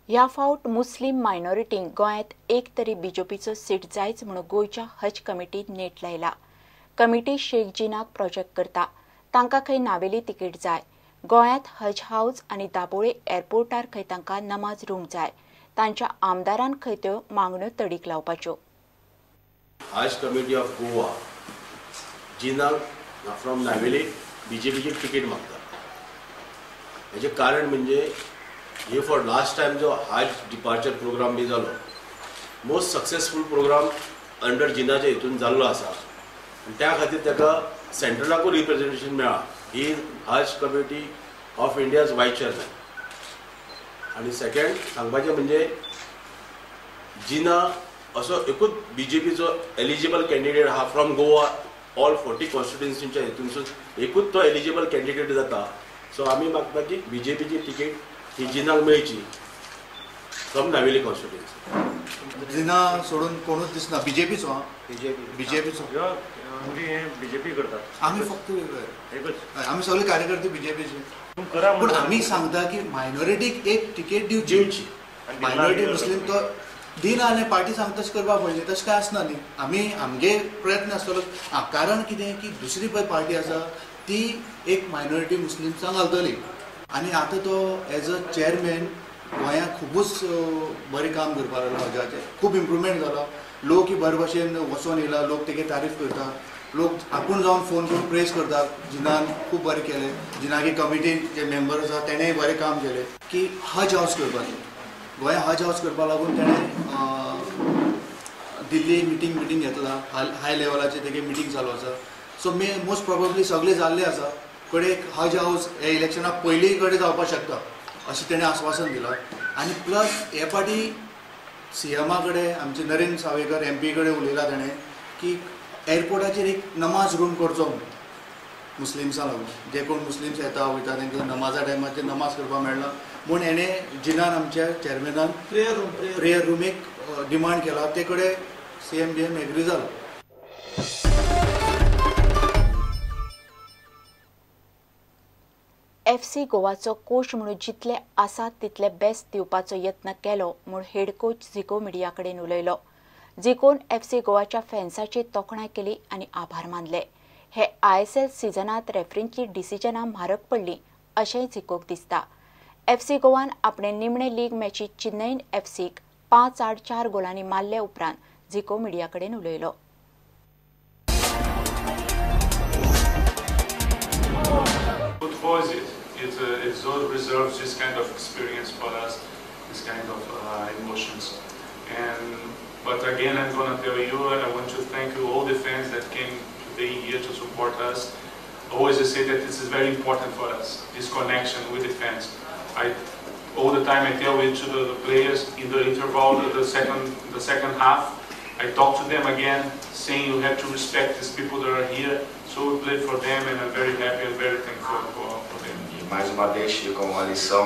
ह्या फावट मुस्लीम मायनॉरिटींक गोंयांत एक तरी बीजेपीचो सीट जायच म्हणून गोंयच्या हज कमिटीन नेट लायला. कमिटी शेख जिनाक प्रोजेक्ट करता. तांकां खंय नावेली तिकीट जाय. गोंयांत हज हावज आनी दाबोळे एअरपोर्टार खंय तांकां नमाज रूम जाय. तांच्या आमदारान खंय त्यो मागण्यो तडीक लावपाच्यो. हज कमिटी ऑफ गोवा जिनाक फ्रॉम नावेली बीजेपीची तिकीट मागता. हेचें कारण म्हणजे हे फॉर लास्ट टायम जो हज डिपार्चर प्रोग्राम बी जालो, मोस्ट सक्सेसफूल प्रोग्राम अंडर जिनाच्या हितून जाल्लो आसा आनी त्या खातीर ताका सेंट्रलाकूय रिप्रेजेंटेशन मेळ्ळा. ही Haj committee of India's vice chairman. आनी सेकंड सांगपाचें म्हणजे जिना असो एकूच बीजेपीचो एलिजिबल कॅन्डिडेट आहा फ्रॉम गोवा. ऑल 40 कॉन्स्टिट्युएन्सीच्या हितूनसून एकूच तो एलिजिबल कॅन्डिडेट जाता. सो आमी मागता की बीजेपीची तिकीट ही जिनाक मेळची फ्रॉम नावेली कॉन्स्टिट्युएन्सी. जिना सोडून कोणूच दिसना बीजेपीचो. बीजेपीचो बीजेपी करतात आमी फक्त एकच, आमी सगळे कार्यकर्ते बीजेपीचे. पूण आमी सांगता की मायनॉरिटीक एक तिकेट दिवची. मायनॉरिटी मुस्लीम तो दिना आनी पार्टी सांगता तशें करपाक पडलें, तशें कांय आसना न्ही. आमी आमगे प्रयत्न आसतलो. कारण कितें की दुसरी पळय पार्टी आसा ती एक मायनॉरिटी मुस्लिम्सांक घालतली. आनी आतां तो एज अ चेअरमॅन गोंयांत खुबूच बरें काम करपाक लागला. हजाचें खूब इम्प्रुवमेंट जाला. लोक बरे भशेन वचोन येयला, लोक तेगे तारीफ करता, लोक आपूण जावन फोन करून प्रेस करता जिनान खूब बरें केलें, जिनागे कमिटीन जे मेंबर आसा तेणेंय बरें काम केलें की हज हावस करपाचें. गोंया हज हावस करपाक लागून तेणें दिल्ली मिटींग घेतला, हाय लेवलाचेर तेगे मिटींग चालू आसा. सो मे मोस्ट प्रोबेबली सगळें जाल्लें आसा. कडेन हज हावस हे इलेक्शना पयलीं कडेन जावपाक शकता अशें तेणें आस्वासन दिलां. आनी प्लस हे फावटी सीएमा कडेन आमचे नरेंद्र सावयकर एमपी कडेन उलयला तेणें की एअरपोर्टाचेर एक नमाज रूम करचो म्हणून मुस्लिम्सां लागून. जे कोण मुस्लिम्स येता वयता तांकां नमाजा टायमाचेर नमाज करपाक मेळना म्हूण हेणें जिनान आमच्या चेअरमॅनान प्रेयर रूम एक डिमांड केला. ते कडेन सीएम बीएम एग्री जालो. एफसी गोवाचो कोच म्हणून जितले आसा तितले बेस्ट दिवपाचो यत्न केलो म्हूण हेड कोच झिको मिडिया कडेन उलयलो. झिकोन एफसी गोवाच्या फॅन्साची तोखणाय केली आनी आभार मानले. हे आयएसएल सिजनांत रेफ्रींची डिसिजनां म्हारग पडलीं अशेंय झिकोक दिसता. एफसी गोवान आपणे निमणे लीग मॅचीत चेन्नईन एफसीक 5-4 गोलांनी मारले उपरांत झिको मिडिया कडेन उलयलो. Football is it. It reserves this kind of experience for us, this kind of emotions. But again, I'm gonna tell you, I want to thank you all the fans that came today here to support us. Always I say that this is very important for us, this connection with the fans. All the time I tell it to the players in the interval, the second half, I talk to them again, saying you have to respect these people that are here. So we play for them, and I'm very happy and very thankful for them. E mais uma vez fica uma lição.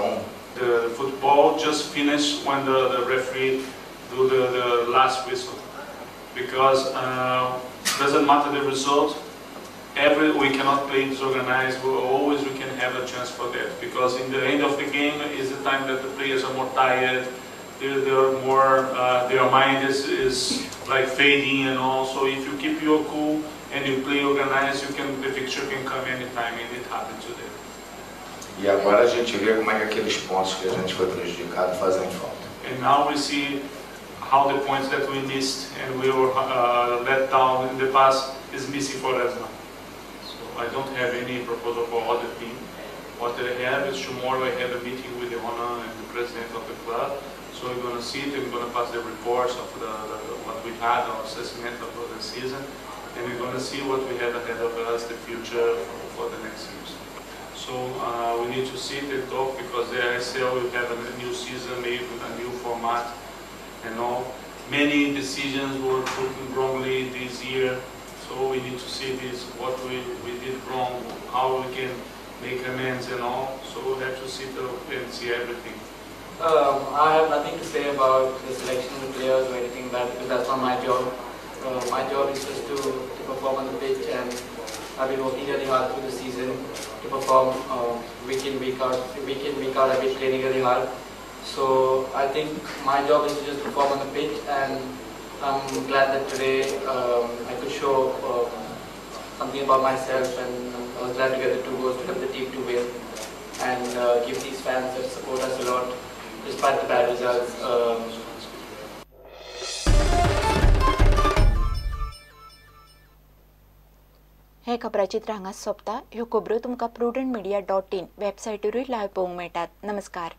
The football just finished when the referee do the last whistle, because doesn't matter the result. We cannot play disorganized. We can have a chance for that, because in the end of the game is the time that the players are more tired. They are more, their mind is like fading and all. So if you keep your cool and you play organized, the picture can come anytime, and it happened today. E agora a gente vê como é que aqueles pontos que a gente foi prejudicado fazem falta. And now we see how the points that we missed and we were let down in the past is missing for us now. So I don't have any proposal for other team. What I have is tomorrow I have a meeting with the owner and the president of the club. So we're going to sit and we're going to pass the reports of what we had, our assessment of the season, and we're going to see what we have ahead of us, the future for the next years. So we need to sit and talk, because the ISL will have a new season, maybe a new format and all. Many decisions were taken wrongly this year, so we need to see this, what we did wrong, how we can make amends and all. So we have to sit and see everything. I have nothing to say about the selection of the players or anything like that, because that's not my job. My job is just to perform on the pitch, and I've been working really hard through the season to perform week in, week out. Week in, week out, I've been training really hard. So I think my job is to just perform on the pitch, and I'm glad that today I could show something about myself, and I was glad to get the 2 goals to help the team to win and give these fans that support us a lot despite the bad results. हे खबराचित्र हांगा सोंपता. ह्यो खबरो तुमकां prudentmedia.in वेबसायटीरूय live पळोवंक मेळटात. नमस्कार.